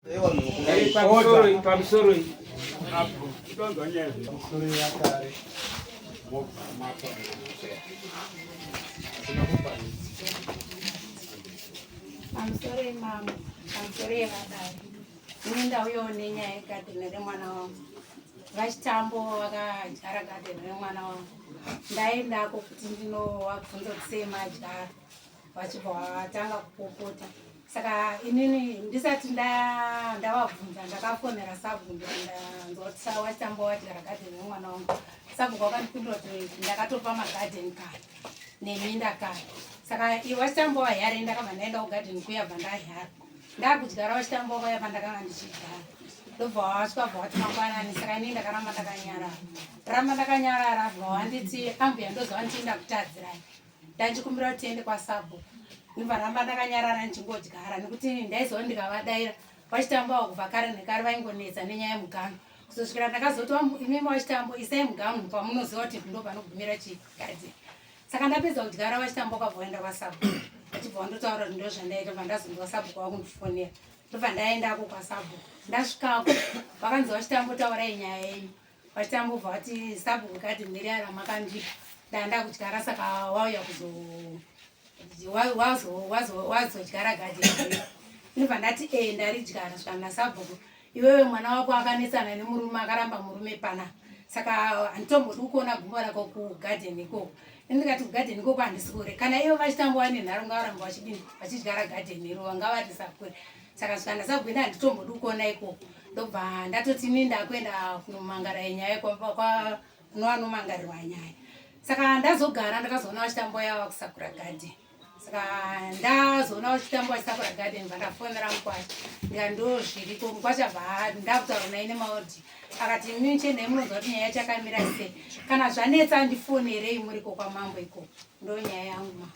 Pamusoro yakare mobva mapa Pamusoro imamo, pamusoro yevadare. Ini ndauyawo nenyaya yegadheni remwana wangu. VaChitambo vakadyara gadheni remwana wangu. Ndaendako kuti ndinovabvunza kuti sei madyara. Vachibva vatanga kupopota. Saka inini ndisati ndavabvunza ndakafonera sabhuku ndanzwa kuti wachitambo wadyara gadheni remwana wangu. Sabhuku wakandipindura kuti ndakatopa magadheni kare neminda kare. Saka iwe wachitambo wahyare ndakabva ndaenda kugadheni kuya bva ndahyara. Ndakudyara wachitambo wakauya pandakanga ndichidyara. Ndobva wasvika bva wati mangwanani saka inini ndakaramba ndakanyarara. Ramba ndakanyarara bva wanditi ambuya ndoziva nditi ndakutadzirai. Ndanchikumbira kuti tiende kwasabhuku. Ndobva ramba ndakanyarara ndichingodyara nekuti ndaiziva ndikavadaira vachitambawo kubva kare nekare vaingonetsa nenyaya yemuganhu. Kuzosvikira ndakazoti imimi vachitambo isai muganhu pamunoziva kuti ndo panogumira chigadzi. Saka ndapedza kudyara vachitambo wakabva waenda kwasabhuku. Vachibva vandotaura kuti ndozvandaita bva ndazonzwa sabhuku vakundifonera. Ndobva ndaendako kwasabhuku. Ndasvikako vakanzi vachitambo taurai nyaya yenyu. Vachitambo bva vati sabhuku kati mhiri ramakandipa ndanda kudyara saka wauya kuzo wazodyara gadheni. Ndobva ndati ee ndaridyara svika nasabhuku. Iwewe mwana wako akanetsana nemurume akaramba murume pana. Saka handitombodi kuona gumbo rako kugadheni ikoko. Ndikati kugadheni ikoko handisi kure. Kana ivo vachitambo vane nharo ngavaramba vachidini vachidyara gadheni iro ngavati sakure. Saka svika nasabhuku ini handitombodi kuona ikoko. Ndobva ndatoti ini ndakuenda kunomangara nyaya kwa kunovanomangarirwa nyaya. Saka ndazogara ndakazoona vachitambo yava kusakura gadheni. Saka ndazoona vachitambo vachisakura gadheni bva ndafonera mukwasha ndikati ndo zviriko mukwasha bva ndakutaura naye nemaodhi akati imi chendai munonzwa kuti nyaya yacho yakamira sei kana zvanetsa ndifonerei muriko kwamambo ikoko ndo nyaya yangu ma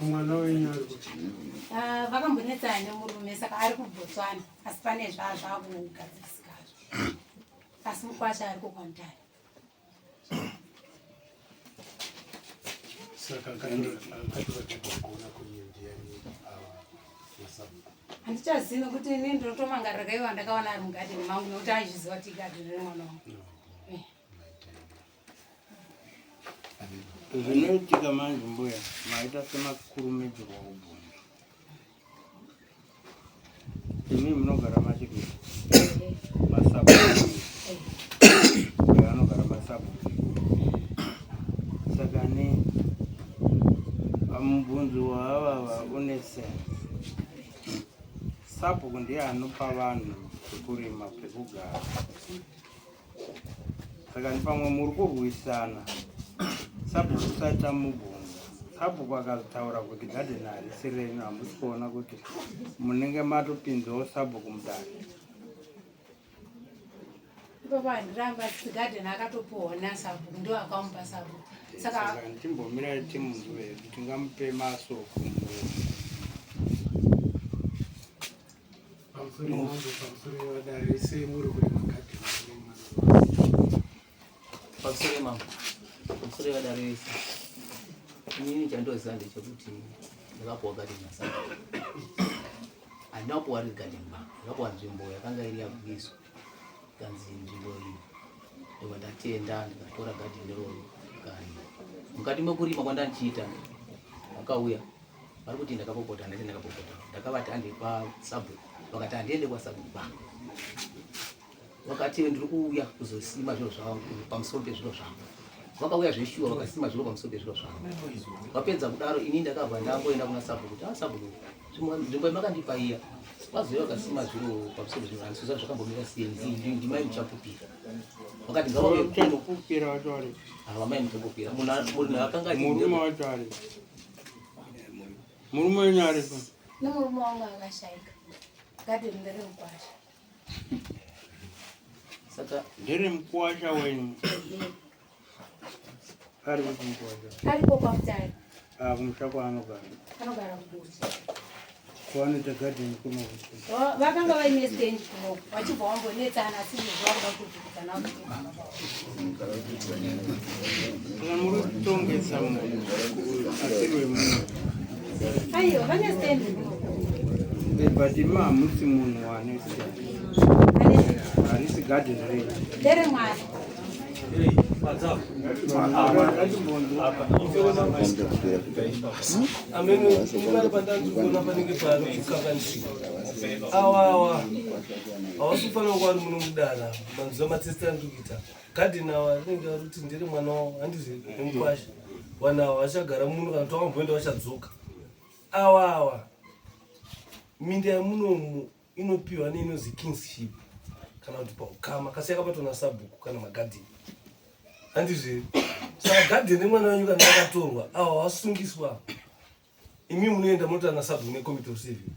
Mwana wenyu ari kuti? Ah, vakambonetsana nemurume saka ari kuBotswana asi pane zvazvakugadzirisika asi mukwasha ariko kwamutare. Saka akatora kuona kwenyu ndiani ava masabhuku? Handichazivi nekuti ini ndinotomangarira kaiwa ndakaona ari mugadheni mangu nekuti aizviziva kuti igadheni remwana wangu. Zvinoitika manje mbuya maita semakurumidzirwa kubvunza. Imi munogara machikuti masabhuku. Mbuya anogara masabhuku. Saka ne pamubvunzo waavava une sense. Sabhuku ndiye anopa vanhu pekurima pekugara. Saka pamwe muri kurwisana sabhuku usati amubvunza. Sabhuku akazotaura kuti gadheni harisi renyu hamusi kuona kuti munenge matopinzawo sabhuku mudare. Ipapo handiramba asi gadheni akatopuhwa nasabhuku ndo akamupa sabhuku. Saka ndichimbomirai timunzwe hedu tingamupe masoko. Pamusoro mambo, pamusoro yevadare, sei muri kurima gadheni remwana? Pamusoro mambo, pamusoro yevadare vese. Inini chandoziva ndechekuti ndakapuwa gadheni nasabhuku. Handina kupuwa riri gadheni ba, ndakapuwa nzvimbo yakanga iri yakuiswa. Ikanzi nzvimbo iyi ndobva ndatenda ndikatora gadheni iroro ndikarima. Mukati mekurima kwandandichiita vakauya vari kuti ndakapopota ndati ndakapopota ndakavati hande kwasabhuku vakati handiende kwasabhuku ba vakati ndiri kuuya kuzosima zviro zvangu pamusoro pezviro zvangu vakauya zveshuwa vakasima zviro pamusoro pezviro zvangu vapedza kudaro ini ndakabva ndangoenda kuna sabhuku kuti ah sabhuku nzvimbo yamakandipa iya vazouya vakasima zviro pamusoro pezviro handisi kuziva zvakambomira sei ndimai muchapupira vakati ngavauye Muchambopupira wacho ari vamai muchapupira munhu akanga murume wacho ari murume wenyu aripo nemurume wangu akashaika gadheni ndere mukwasha saka ndere mukwasha wenyu ari kupi mukwasha ariko kwamutare ah kumusha kwaanogara anogara kubuti. Kwanoita garden kuno. Vakanga vaine stand kuno vachibva vambonetsana asi izvozvo vakuda kudzokodzana. Kana muri kutongesa munhu asiri wemunhu. Aiwa, vane stand kuno. But imi hamusi munhu ane stand. Harisi garden renyu. Ndere mwana. Amene pale pandandikuona panenge panokukanganisika. Awa awa hawasi kufanira kunge vari muno mudara. Manzwa matesti andiri kuita gadheni awa rinenge vari kuti ndere mwana wavo, handizi nemukwasha. Vanhu ava vachagara muno, kana kuti vakamboenda vachadzoka. Awa awa minda yemunomu inopiwa neinozi kingship kana kuti paukama, kasi yakabatwa nasabhuku kana magadheni, handizve? Saka gadheni remwana wenyu kana yakatorwa, awa wasungiswa. Imi munoenda motaura nasabhuku necommittee of seven.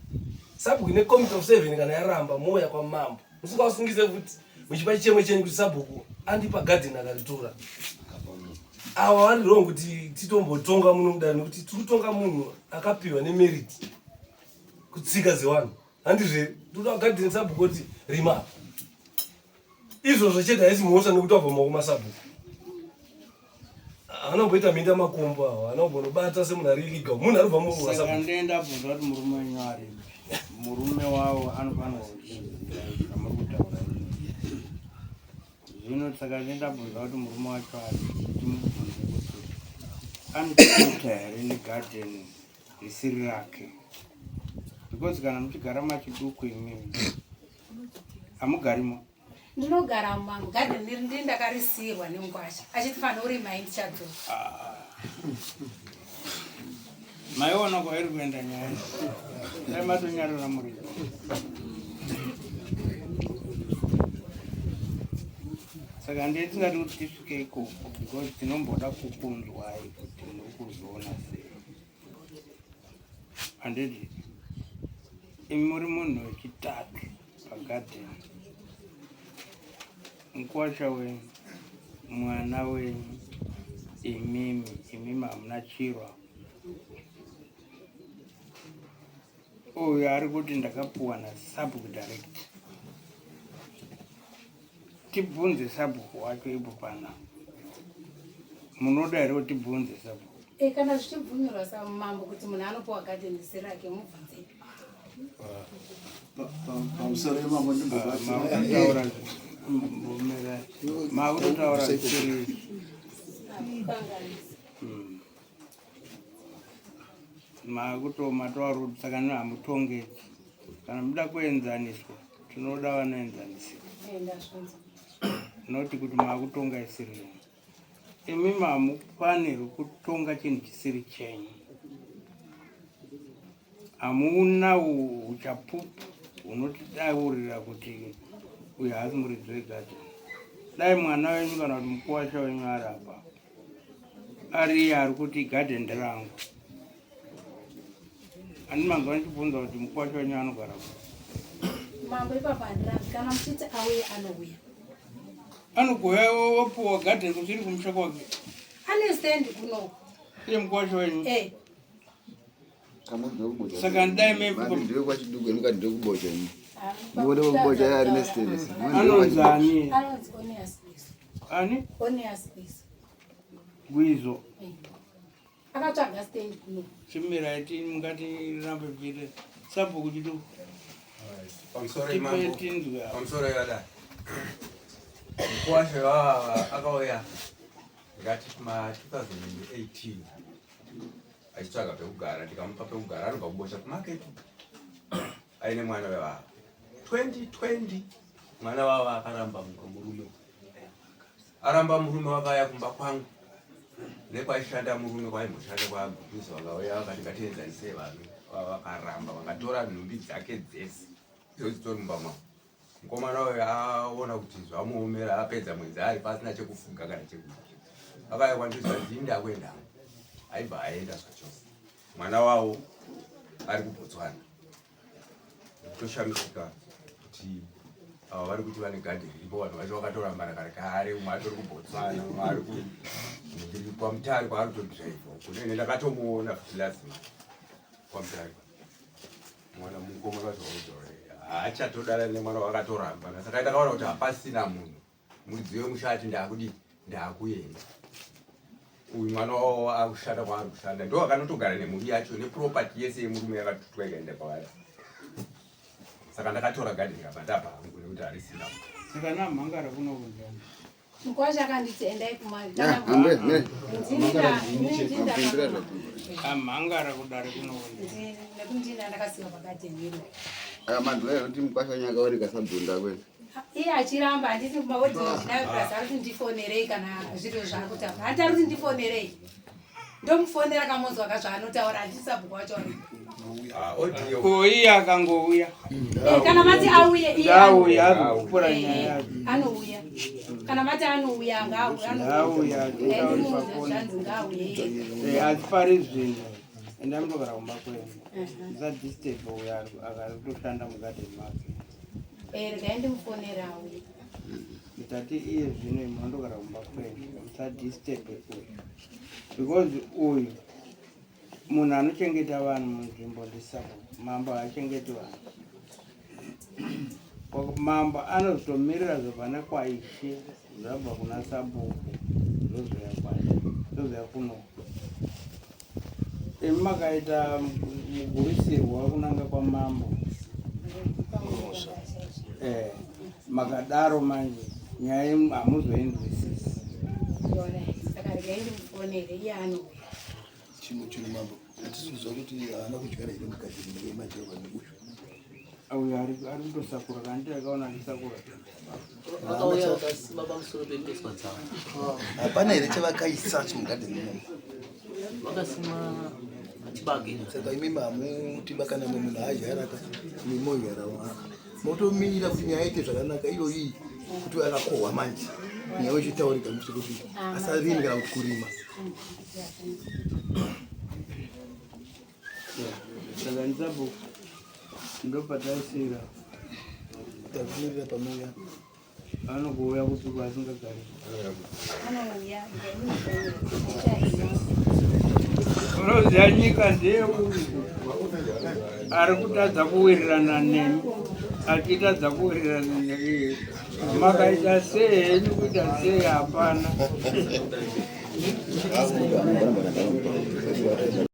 Sabhuku necommittee of seven kana yaramba, mouya kwamambo musingavasungise futi, muchipa chichemo chenyu kuti sabhuku andipa gadheni akaritora. Awa vari wrong kuti titombotonga muno mudare, nekuti tiri kutonga munhu akapiwa nemerit kutsika dzevanhu, handizve? Toda gadheni, sabhuku kuti rima izvozvo chete haisi mhosva, nekuti wabva maoko masabhuku. Haana minda makombo awo, haana kumbonobata semunhu ari illegal, munhu ari kubva Saka mumasabhuku. Ndoenda bvunza kuti murume wenyu aripi? Murume wavo anofanirwa kuzviziva zvamuri kutaura izvi. Zvino saka ndoenda bvunza kuti murume wacho aripi, timubvunze kuti anotoita here negadheni risiri rake, because kana muchigara machiduku imimi hamugarimo. Ndinogara mugadheni iri, ndii ndakarisiyirwa nemukwasha achiti fanira urimai ndichadzoka. Maiona kwairi kuenda nyaya, dai matonyarara muripo. Saka ndiye tingati kuti tisvike ikoko, because tinomboda kukunzwai kuti muri kuzviona sei, handiti? Imi muri munhu wechitatu pagadheni, mukwasha wenyu, mwana wenyu, imimi. Imimi hamuna chiro. Uyu ari kuti ndakapuwa nasabhuku direct. Tibvunze sabhuku wacho ipo pana. Munoda here kuti tibvunze sabhuku? E, kana zvichibvumirwa samambo kuti munhu anopiwa gadheni risiri rake, mubvunze. Pamusoro yemambo. Makutotaura, mbomera, makutotaura zvisiri. Hakukanganisi. Makuto mataura kuti saka no hamutongeki. Kana muda kuenzaniswa, tinoda vanoenzanisika. E, ndazvinzwa. Noti kuti makutonga isiri yenyu. Imi hamufanirwi kutonga chinhu chisiri chenyu. Hamuna uchapupu hunotidaurira kuti uyu haasi muridzi wegadheni. Dai mwana wenyu kana kuti mukuwasha wenyu ari apa, ari iye ari kuti gadheni nderangu. Handi manzwa ndichibvunza kuti mukuwasha wenyu anogara ku? Mambo, ipapo handirambi. Kana muchiti auye, anouya. Anogouya wapuwa gadheni kusiri kumusha kwake? Ane stand kuno. Iye mukuwasha wenyu? E. Saka ndai Ndiwe kwachiduku, ndikati ndikubocha ini. Ndikuone kubocha yari nestand. Anonzi ani? Anonzi Onias Gwizo. Ani? Onias Gwizo. Gwizo. Eh. Akatsvaga stand kuno. Chimirai, mungati rambe tichiite sabhuku chiduku. Pamusoro Tipe imambo. tinzwe apa. Pamusoro yada mukuwasha wava akauya ndikati kuma 2018 achitsvaga pekugara, ndikamupa pekugara. Anobva kubosha kumaketi aine mwana wevava. 2020 mwana wavo akaramba murume, aramba murume, wakauya kumba kwangu nekwaishanda murume, kwaimboshanda kwaGutusa. Vakauya vakati ngatienzanisei vanhu. Vakaramba, vakatora nhumbi dzake dzese idzo dzitori mumba mavo. Mukomana uyu aona kuti zvamuomera, apedza mwedzi ari pasina chekufuga kana chekudya. Akauya kwandizwa ndini akuenda, aibva aenda zvachose. Mwana wavo ari kuBotswana. Kutoshamisika kuti ava vari kuti vane gadheni iripo, vanhu vacho vakatorambana kare kare. Umwe atori kuBotswana, umwe ari kwaMutare kwaari kutodhiraivha uko. Nene ndakatomuona futi lazima kwaMutare. Mwana mukoma kazoudza haachatodana nemwana wakatoramba, saka ndakaona kuti hapasina munhu muridzi wemusha ati ndakudii, ndakuenda. Uyu mwana wavo akushanda kwaari kushanda, ndo akanotogara nemhuri yacho neproperty yese yemurume yakatutwa ikaenda kwavari. Saka ndakatora gadheni kaba ndabva hangu nekuti harisina. Saka namhangara kunokunzana. Mukwasha akanditi endai kuma. Hambe, ne. Amhangara kudare kunokunzana. Nekuti ndini ndakasiwa pagadheni iro. Aya manzwa here kuti mukwasha wenyu akaoneka sabhunda kwenu? Iye achiramba, handiti maodhiyo ndinayo, plus ari kuti ndifonerei kana zviro zvaari kutaura. Handiti ari kuti ndifonerei, ndomufonera kamonzwa kazvaanotaura, handiti sabhuku wacho ari. Ko iye akangouya? Kana mati auye iye. Ndauya azokupura nyaya yacho. Anouya kana mati anouya, ngauya. Ndauya, nditauri pafoni. Zvanzi ngauye iye. Asi pari zvino enda mundogara kumba kwenyu, musadisturb uyo akari kutoshanda mugadheni make. Regai ndimufonera auye. Nditati iye zvino munondogara kumba kwenyu, musadisturb uyu, because uyu munhu anochengeta vanhu munzvimbo ndisabhuku. Mambo haachengeti vanhu. Mambo anozotomirira zvobva nekwaishe, zvabva kuna sabhuku zvozoya kwaishe, zvozoya kuno. Imi makaita mugurisirwa wekunanga kwamambo. Makadaro manje nyaya hamuzoinzwisisi. Saka regai ndimufonere, iye anouya. Chimwe chinhu mambo, hatisi kuziva kuti haana kudyara here mugadheni yemajerwa neuyu. Uyo ari kutosakura, kandi akaona achisakura. Vakauya vakasima pamusoro pembeswa dzavo. Hapana here chavakaisa chimugadheni imomo? Vakasima chibage. Saka imimi hamutiba kana mumwe munhu adyaraka, imi modyarawo, motomira kuti nyaya ite zvakanaka iyoyi, kuti akakohwa manje nyaya ichitaurika musi kuti asarimi kana kuti kurima. Saka ndisabhuku ndopataisira. Takumirira pamuya. Anogouya kusuku asingagari. Anouya, regai ndimufonere. Unoziva nyika ndeyeuyu ari kutadza kuwirirana nemi, achitadza kuwirirana neiye. Makaita sei henyu, kuita sei, hapana.